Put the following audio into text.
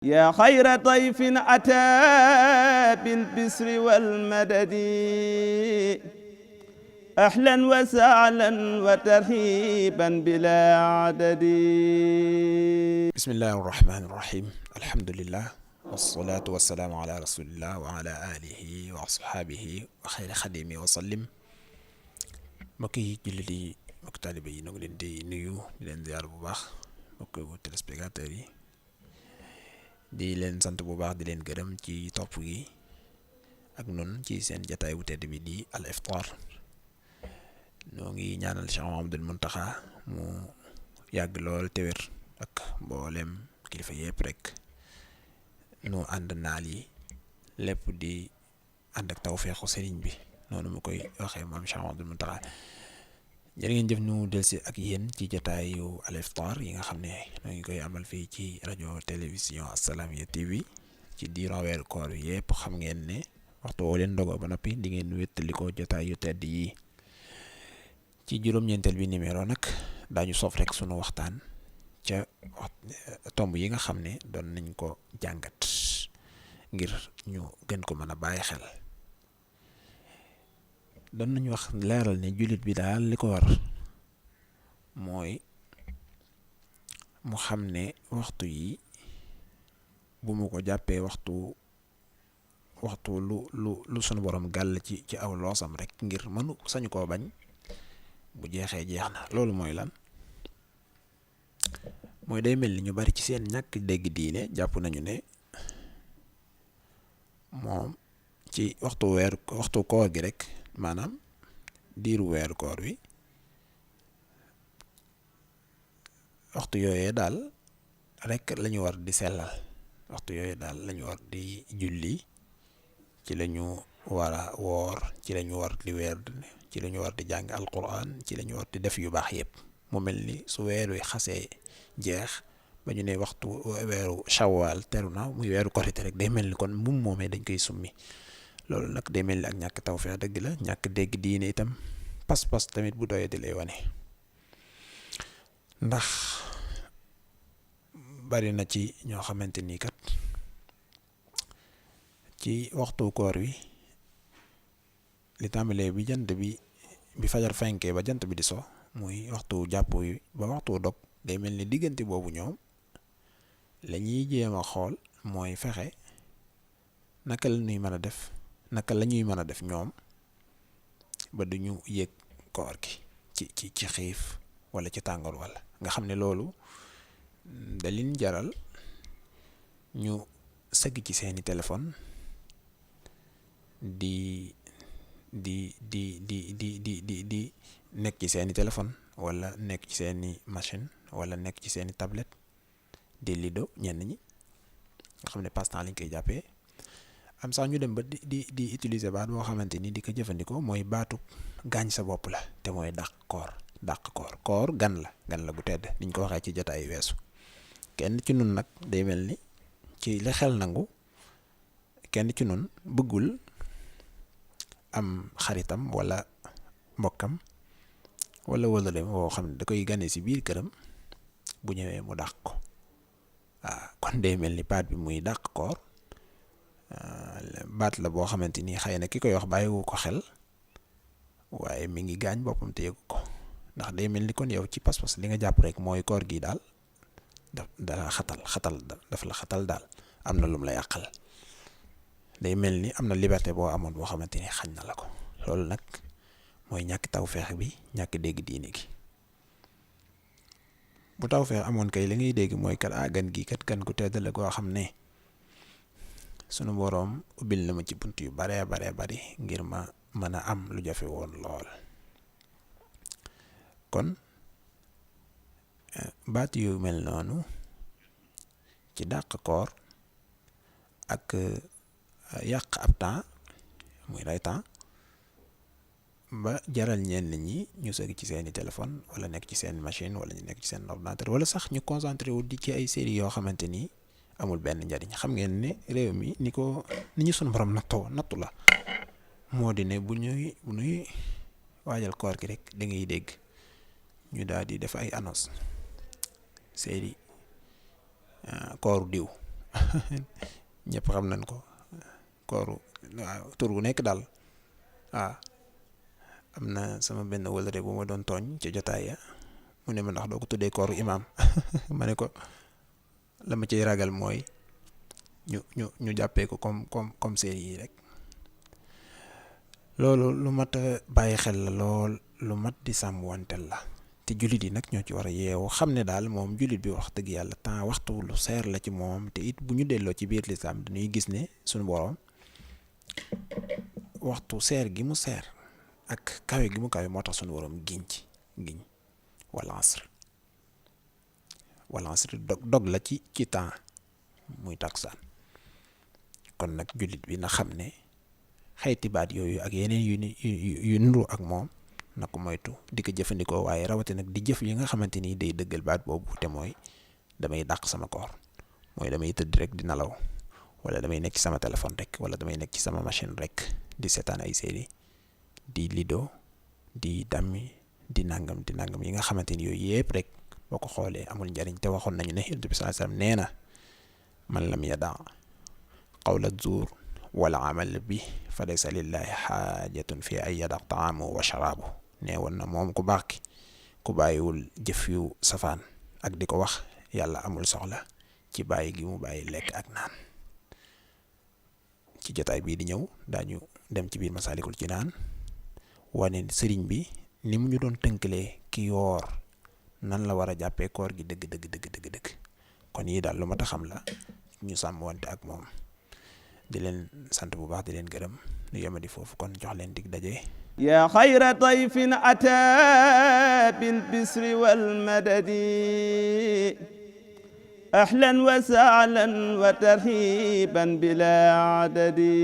yaa xayra dayfin ataa bil bisri wal madadi ahlan wa sahlan wa tarhiban bilaa adadi. bismillahi rahmaani rahim alhamdulillah wasalaatu wasalaamu ala rasulillah wa ala alihi wa ashaabihi wa xayri xadimi wa sallim. mbokki jullit yi mbokki taalibe yi ñu ngi leen di nuyu di leen ziar bu baax mbokki téléspectateurs yi di leen sant bu baax di leen gërëm ci topp gi ak nun ci seen jataay bu tedd bi di Al Iftar. ñoo ngi ñaanal Cheikh Mouhamadoul Mountakha mu yàgg lool te wér ak mboolem kilifa yëpp rek nu ànd naal yi lépp di ànd ak tawfeexu sëriñ bi noonu mu koy waxee maam Cheikh Mouhamadoul Mountakha. jërë ngeen jëf ñu delsi ak yéen ci jataayu Al Iftar yi nga xam ne ñoo ngi koy amal fii ci rajo télévision Assalaamy TV ci diiran weeru koor bi yëpp. xam ngeen ne waxtu woo leen ndogoo ba noppi di ngeen wéttali ko jotaay yu tedd yi ci juróom-ñeenteel bi numéro nag daañu soof rek sunu waxtaan ca tomb yi nga xam ne doon nañ ko jàngat ngir ñu gën ko mën a bàyyi xel. doon nañu wax leeral ne jullit bi daal li ko war mooy mu xam ne waxtu yi bu mu ko jàppee waxtu lu sunu borom gàll ci aw loosam rek ngir mënu sañu koo bañ. bu jeexee jeex na. loolu mooy lan? mooy day mel ni ñu bari ci seen ñàkk dégg diine jàpp nañu ne moom ci waxtu koor gi rek, maanaam diiru weeru koor wi, waxtu yooyee daal rek lañu war di sellal, waxtu yooyee daal lañu war di julli, ci lañu war a woor, ci lañu war di weer, ci lañu war di jàng alquran, ci lañu war di def yu baax yépp. mu mel ni su weer wi xasee jeex ba ñu ne waxtu weeru shawwal teru na, muy weeru korite rek, day mel ni kon mum moomee dañ koy summi. loolu nag day mel ni ak ñàkk tawfeex dëgg la, ñàkk dégg diine itam, pas-pas tamit bu doyee di lay wane. ndax bari na ci ñoo xamante ni kat ci waxtu koor wi li tàmbalee bi jant bi fajar fenkee ba jant bi di so, muy waxtu jàpp wi ba waxtu dog, day mel ni diggante boobu ñoom la ñuy jéem a xool mooy fexe naka la ñuy mën a def, naka la ñuy mën a def ñoom ba duñu yëg koor gi ci xiif wala ci tàngoor, wala nga xam ne loolu da leen jaral ñu sëgg ci seeni téléphone di nekk ci seeni téléphone wala nekk ci seeni machine wala nekk ci seeni tablette di lido ñenn ñi nga xam ne passe-temps lañ koy jàppee. am sax ñu dem ba di utiliser baat boo xamante ni di ko jëfandikoo mooy baatu gaañ sa bopp la, te mooy dàq koor gan la gu tedd, niñ ko waxee ci jotaay weesu. kenn ci nun nag day mel ni ci li xel nangu, kenn ci nun bëggul am xaritam wala mbokkam wala wëlale woo xam ne da koy gane si biir këram, bu ñëwee mu dàq ko. waaw kon day mel ni baat bi muy dàq koor baat la boo xamante ni xëy na ki koy wax bàyyiwu ko xel, waaye mi ngi gaañ boppam te yëgu ko. ndax day mel ni kon yow ci pas-pas li nga jàpp rek mooy koor gi daal daf la xatal daal, am na lum la yàqal. day mel ni am na liberté boo amoon boo xamante ni xañ na la ko. loolu nag mooy ñàkk tawfeex bi, ñàkk dégg diine gi. bu tawfeex amoon kay li ngay dégg mooy kat gan gi kat gan gu tedd la goo xam ne sunu boroom ubbil na ma ci bunt yu baree bari ngir ma mën a am lu jafe woon lool. kon baat yu mel noonu ci dàq koor ak yàq ab temps, muy rey temps, ba jaral ñenn ñi ñu sëgg ci seeni téléphone wala nekk ci seen machine wala ñu nekk ci seen ordinateur, wala sax ñu concentré wu di ci ay séries yoo xamante ni amul benn njariñ. xam ngeen ne réew mi ni ñu sunu borom nattu la, moo di ne bu ñuy waajal koor gi rek da ngay dégg ñu daal di def ay annonce série kooru diw ñëpp xam nañ ko kooru waaw tur gu nekk daal waaw. am na sama benn wëlëre bu ma doon tooñ ca jotaay ya mu ne ma ndax doo ko tuddee kooru imaam ma ne ko la ma ciy ragal mooy ñu jàppee ko comme série yi rek. loolu lu mat a bàyyi xel la lool, lu mat di sàmm wantel la te jullit yi nag ñoo ci war a yeewu xam ne daal moom jullit bi wax dëgg yàlla temps waxtu lu seer la ci moom. te it bu ñu delloo ci biir lislaam dañuy gis ne suñu boroom waxtu seer gi mu seer ak kawe gi mu kawe moo tax suñu boroom giñ wal asr dog la ci temps muy taksaan. kon nag jullit bi na xam ne xeeti baat yooyu ak yeneen yu nuru ak moom na ko moytu di ko jëfandikoo, waaye rawati nag di jëf yi nga xamante ni day dëggal baat boobu te mooy damay dàq sama koor, mooy damay tëdd rek di nelaw, wala damay nekk ci sama téléphone rek, wala damay nekk ci sama machine rek di seetaan ay série, di lido, di dammi, di nangam yi nga xamante ni yooyu yëpp rek boo ko xoolee amul njariñ. te waxoon nañu ne Yonent bi sallallahu alayhi wasallam nee na man lam yada qawla zuur wala amal bi fa laysa lillahi xaajatun fi ay yada taamu wa sharaabu. nee woon na moom ku baax ki ku bàyyiwul jëf yu safaan ak di ko wax, yàlla amul soxla ci bàyyi gi mu bàyyi lekk ak naan. ci jotaay bii di ñëw daañu dem ci biir Masaalikul Jinaan wane sëriñ bi ni mu ñu doon tënkalee ki yoor nan la war a jàppee koor gi dëgg. kon yii daal lu ma ta xam la ñu sàmm wante ak moom. di leen sant bu baax di leen gërëm nu yemadi foofu kon jox leen dig daje. yaa xayra dayfin ataa bil bisri wal madadi ahlan wa sahlan wa tarhiban bila adadi.